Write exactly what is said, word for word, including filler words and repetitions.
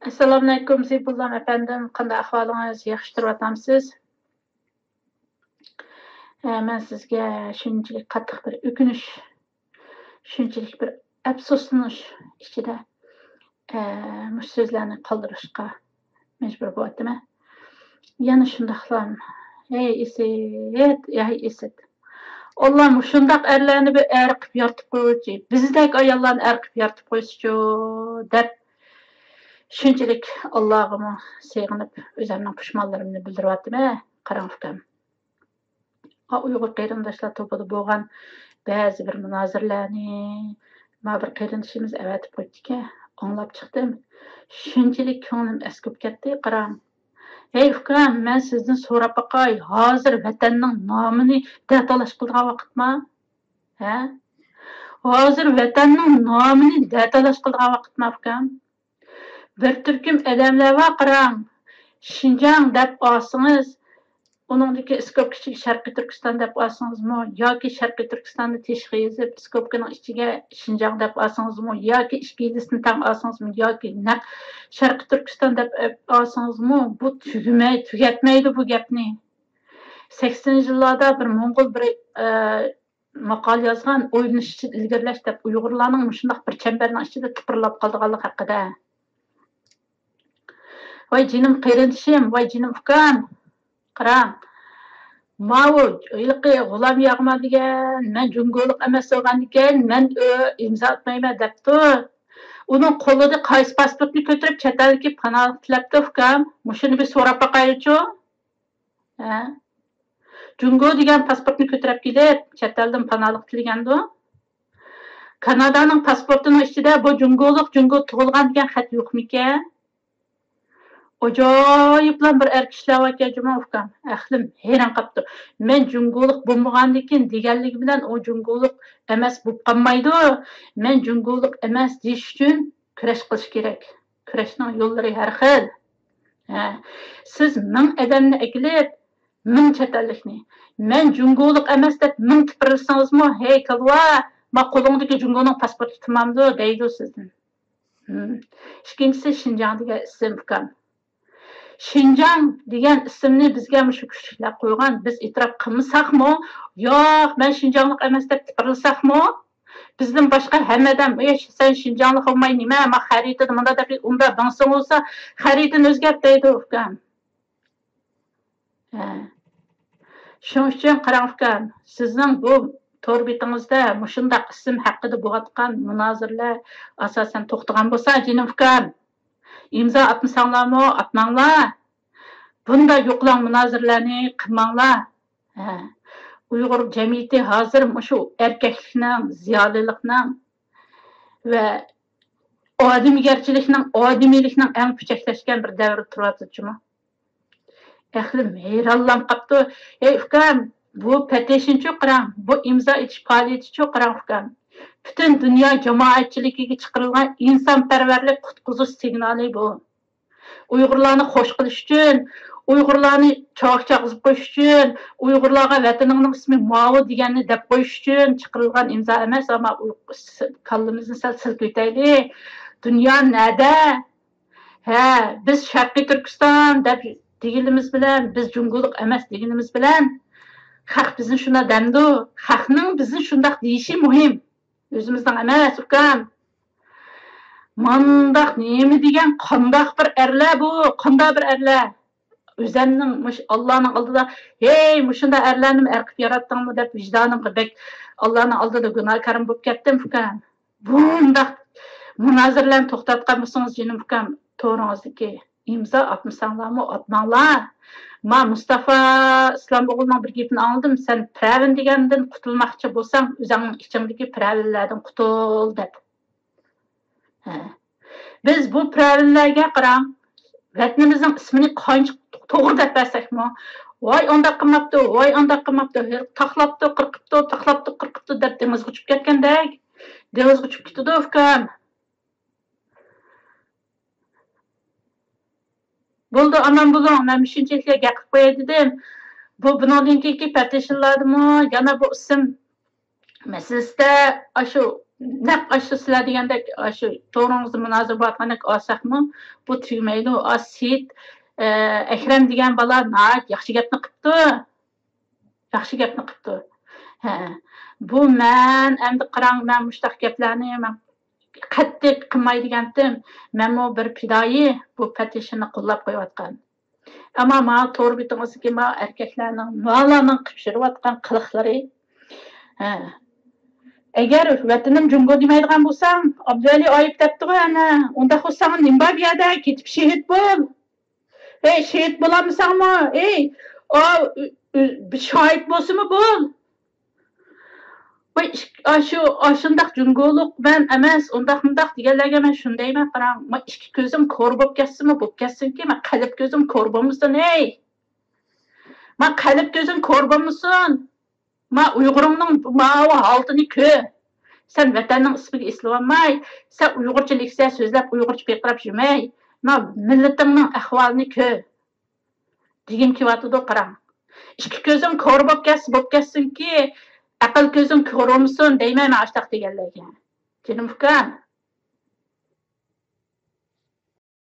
ئەسسالامۇئەلەيكۇم، زىبۇللام ئەپەندىم، قانداق ئەھۋالىڭىز؟ ياخشى تۇرۇۋاتامسىز؟ ئە، مەن سىزگە شۇنچىلىك قاتتىق بىر ئۆكۈنۈش، شۇنچىلىك بىر ئەپسۇسلىنىش ئىچىدە، ئە، مۇشۇ سۆزلەرنى قالدۇرۇشقا مەجبۇر بولۇۋاتىمەن. يەنە شۇنداقلا، ھەي ئىسىت، ھەي ئىسىت. ئاللا مۇشۇنداق ئەرلەرنى بىر ئەر قىلىپ يارىتىپ قويغۇچى، بىزدەك ئاياللارنى ئەر قىلىپ يارىتىپ قويسىچۇ، دەپ شۇنچىلىك ئاللاغىمۇ سېغىنىپ، ئۆزۈمنىڭ پۇشمانلىرىمنى بىلدۈرۈۋاتىمەن. قاراڭ ئۇكام. ئا، ئۇيغۇر قېرىنداشلار توپىدا بولغان بەزى بىر مۇنازىرىلەرنى ما بىر قېرىندىشىمىز ئەۋەتىپ قويۇپتىكەن، ئاڭلاپ چىقتىم. شۇنچىلىك كۆڭلۈم ئەسكىپ كەتتى، قاراڭ. ھەي ئۇكام، مەن سىزدىن سوراپ باقاي، ھازىر ۋەتەننىڭ نامىنى دەتالاش قىلىدىغان ۋاقىتما؟ ھە؟ ھازىر ۋەتەننىڭ نامىنى دەتالاش قىلىدىغان ۋاقىتما، ئۇكام؟ بىر تۈركۈم ئادەملەر بار، قاراڭ، شىنجاڭ دەپ ئالسىڭىز، ئۇنىڭدىكى ئىسكوپكا ئىچىگە شەرقىي تۈركىستان دەپ ئالسىڭىزمۇ ياكى شەرقىي تۈركىستاننى تېشىغا يېزىپ، ئىسكوپكىنىڭ ئىچىگە شىنجاڭ دەپ ئالسىڭىزمۇ ياكى ئىككىلىسىنى تەڭ ئالسىڭىزمۇ ياكى نەق شەرقىي تۈركىستان دەپ ئالسىڭىزمۇ، بۇ تۈگىمەي، تۈگەتمەيدۇ بۇ گەپنى. سەكسىنىنچى يىللاردا بىر موڭغۇل بىر، ئە، ماقالە يازغان، ئويلىنىش ئىچىدە ئىلگىرىلەش دەپ ئۇيغۇرلارنىڭ مۇشۇنداق بىر چەمبەرنىڭ ئىچىدە تىپىرلاپ قالىدىغانلىقى ھەققىدە. ۋاي جېنىم قېرىندىشىم، ۋاي جېنىم ئۇكام، قاراڭ. ماۋۇ ھېلىقى غۇلام ياغما دېگەن، مەن جۇڭگولۇق ئەمەس بولغاندىكىن، مەن ئۆ-، ئىمزا ئاتمايمەن دەپتۇ. ئۇنىڭ قولىدا قايسى پاسپورتنى كۆتۈرۈپ چەت ئەلدىكى پاناھلىق تىلەپتۇ، ئۇكام؟ مۇشۇنى بىر سوراپ باقايلىچۇ. ھە؟ جۇڭگو دېگەن پاسپورتنى كۆتۈرۈپ كېلىپ، چەت ئەلدىن پاناھلىق تىلىگەندۇ؟ كانادانىڭ پاسپورتىنىڭ ئىچىدە بۇ جۇڭگولۇق، جۇڭگو تۇغۇلغان دېگەن خەت يوقمىكەن؟ ئاجايىپلا بىر ئەر كىشىلەر باركەن جۇمۇ ئۇكام. ئەقلىم ھەيران قاپتۇ. مەن جۇڭگولۇق بولمىغاندىكىن دېگەنلىكى بىلەن ئۇ جۇڭگولۇق ئەمەس بولۇپ قالمايدۇ. مەن جۇڭگولۇق ئەمەس دېيىش ئۈچۈن كۈرەش قىلىش كېرەك. كۈرەشنىڭ يوللىرى ھەر خىل. ھە. سىز مىڭ ئادەمنى ئەكېلىپ، مىڭ چەت ئەللىكنى، مەن جۇڭگولۇق ئەمەس دەپ مىڭ تىپىرلىسىڭىزمۇ، ھەي كالۋا، ما قولۇڭدىكى جۇڭگونىڭ پاسپورتى تامامدۇ دەيدۇ سىزدىن. ھىم. ئىككىنچىسى، شىنجاڭ دېگەن ئىسىم، ئۇكام. شىنجاڭ دېگەن ئىسىمنى بىزگە مۇشۇ كۈچلۈكلەر قويغان، بىز ئېتىراپ قىلمىساقمۇ، ياق، مەن شىنجاڭلىق ئەمەس دەپ تىپىرلىساقمۇ، بىزدىن باشقا ھەممە ئادەم، ئەي، سەن شىنجاڭلىق بولماي نېمە، ما خەرىتىدە مۇنداق دەپ ئۇنداق بىڭسىڭ بولسا، خەرىتىنى ئۆزگەرت دەيدۇ، ئۇكام. ھە. شۇنىڭ ئۈچۈن قاراڭ ئۇكام، سىزنىڭ بۇ تور بېتىڭىزدە مۇشۇنداق ئىسىم ھەققىدە بولۇۋاتقان مۇنازىرىلەر ئاساسەن توختىغان بولسا، جېنىم ئۇكام، ئىمزا ئاتمىساڭلارمۇ ئاتماڭلار. بۇنداق يوقىلاڭ مۇنازىرىلەرنى قىلماڭلار. ھە. ئۇيغۇر جەمئىيىتى ھازىر مۇشۇ ئەركەكلىكنىڭ، زىيالىيلىقنىڭ ۋە ئادىمىيگەرچىلىكنىڭ، ئادىمىيلىكنىڭ ئەڭ پۈچەكلەشكەن بىر دەۋرىدە تۇرۇۋاتىدۇ جۇمۇ. ئەقلىم ھەيرانلانىپ قاپتۇ. ھەي ئۇكام، بۇ پېتىشنچۇ قاراڭ، بۇ ئىمزا ئېتىش پائالىيىتىچۇ قاراڭ ئۇكام. پۈتۈن دۇنيا جامائەتچىلىكىگە چىقىرىلغان ئىنسانپەرۋەرلىك قۇتقۇزۇش سىگنالى بۇ. ئۇيغۇرلارنى خوش قىلىش ئۈچۈن، ئۇيغۇرلارنى چاۋاك چاققۇزۇپ قويۇش ئۈچۈن، ئۇيغۇرلارغا ۋەتىنىڭنىڭ ئىسمى ماۋۇ دېگەننى دەپ قويۇش ئۈچۈن چىقىرىلغان ئىمزا ئەمەس، ئەمما ئۇ-، كاللىمىزنى سەل سىلكىۋېتەيلى. دۇنيا نەدە؟ ھە، بىز شەرقىي تۈركىستان دەپ دېگىنىمىز بىلەن، بىز جۇڭگولۇق ئەمەس دېگىنىمىز بىلەن، خەق بىزنى شۇنداق دەمدۇ؟ خەقنىڭ بىزنى شۇنداق دېيىشى مۇھىم. ئۆزىمىزنىڭ ئەمەس، ئۇكام. مانداق نېمە دېگەن، قانداق بىر ئەرلەر بۇ؟ قانداق بىر ئەرلەر؟ ئۆزەمنىڭ مۇشۇ ئاللانىڭ ئالدىدا، ھەي، مۇشۇنداق ئەرلەرنىمۇ ئەر قىلىپ ياراتتىڭمۇ دەپ ۋىجدانىمغا بەك، ئاللانىڭ ئالدىدا گۇناھكارىم بولۇپ كەتتىم، ئۇكام. بۇنداق مۇنازىرىلەرنى توختاتقان بولسىڭىز، جېنىم ئۇكام، تورىڭىزدىكى ئىمزا ئاتمىساڭلارمۇ ئاتماڭلار. ما مۇستافا ئىسلام ئوغلىنىڭ بىر گېپىنى ئاڭلىدىم، سەن پىرەۋىن دېگەندىن قۇتۇلماقچى بولساڭ، ئۆزۈڭنىڭ ئىچىڭدىكى پىرەۋىنلەردىن قۇتۇل، دەپ. ھە. بىز بۇ پىرەۋىنلەرگە قاراڭ، ۋەتىنىمىزنىڭ ئىسمىنى قانچە توغرا دەپ بەرسەكمۇ، ۋاي ئانداق قىلماپتۇ، ۋاي ئانداق قىلماپتۇ، ھېلىقى تاقلاپتۇ، قىرقىپتۇ، تاقلاپتۇ، قىرقىپتۇ دەپ دېڭىزغا ئۇچۇپ كەتكەندەك. دېڭىزغا ئۇچۇپ كېتىدۇ، ئۇكام. بولدى، ئامان بولۇڭ، مەن مۇشۇنچىلىكلا گەپ قىلىپ قوياي دېدىم. بۇ، بۇنىڭدىن كېيىنكى پېتىشنلاردىمۇ يەنە بۇ ئىسىم مەسىلىسىدە ئاشۇ نەق ئاشۇ سىلەر دېگەندەك، ئاشۇ تورىڭىزدا مۇنازىرە بولۇۋاتقاندەك ئالساقمۇ، بۇ تۈگىمەيدۇ. ئا سېيىت، ئە، ئەكرەم دېگەن بالا ناھايىتى ياخشى گەپنى قىپتۇ. ياخشى گەپنى قىپتۇ. ھە. بۇ مەن ئەمدى قاراڭ، مەن مۇشتاق گەپلەرنى مەن قەتئىي قىلماي دېگەنتىم. مەنمۇ بىر پىدائىي، بۇ پەتىشىنى قوللاپ قويۇۋاتقان. ئەمما ماۋۇ تور بېتىڭىزدىكى ماۋۇ ئەركەكلەرنىڭ، مالارنىڭ قىلىپ يۈرۈۋاتقان قىلىقلىرى. ھە. ئەگەر ۋەتىنىم جۇڭگو دېمەيدىغان بولساڭ، ئابدۇۋەلى ئايۇپ دەپتىغۇ ئەنە، ئۇنداق بولساڭ نېمە بار بۇ يەردە؟ كېتىپ شېھىت بول. ھەي، شېھىت بولالمىساڭمۇ، ھەي، ئا، ئۆ-، ئۆ-، بىر شاھىت بولسىمۇ بول. ۋاي، ئىك-، ئاشۇ، ئاشۇنداق جۇڭگولۇق مەن ئەمەس، ئۇنداق مۇنداق دېگەنلەرگە مەن شۇنى دەيمەن، قاراڭ، ما ئىككى كۆزۈم كور بولۇپ كەتسىمۇ بولۇپ كەتسۇنكى، ما قەلب كۆزۈم كور بولمىسۇن، ھەي. ما قەلب كۆزۈم كور بولمىسۇن. ما ئۇيغۇرۇڭنىڭ ماۋۇ ھالىتىنى كۆر. سەن ۋەتەننىڭ ئىسمىگە ئېسىلىۋالماي، سەن ئۇيغۇرچە لېكسىيە سۆزلەپ، ئۇيغۇرچە پىرقىراپ يۈرمەي، ما مىللىتىڭنىڭ ئەھۋالىنى كۆر. دېگۈم كېلىۋاتىدۇ، قاراڭ. ئىككى كۆزۈڭ كور بولۇپ كەتسە، بولۇپ كەتسۇنكى، ئەقىل كۆزۈڭ كور بولمىسۇن دەيمەن مەن ئاشۇنداق دېگەنلەرگە. جېنىم ئۇكام،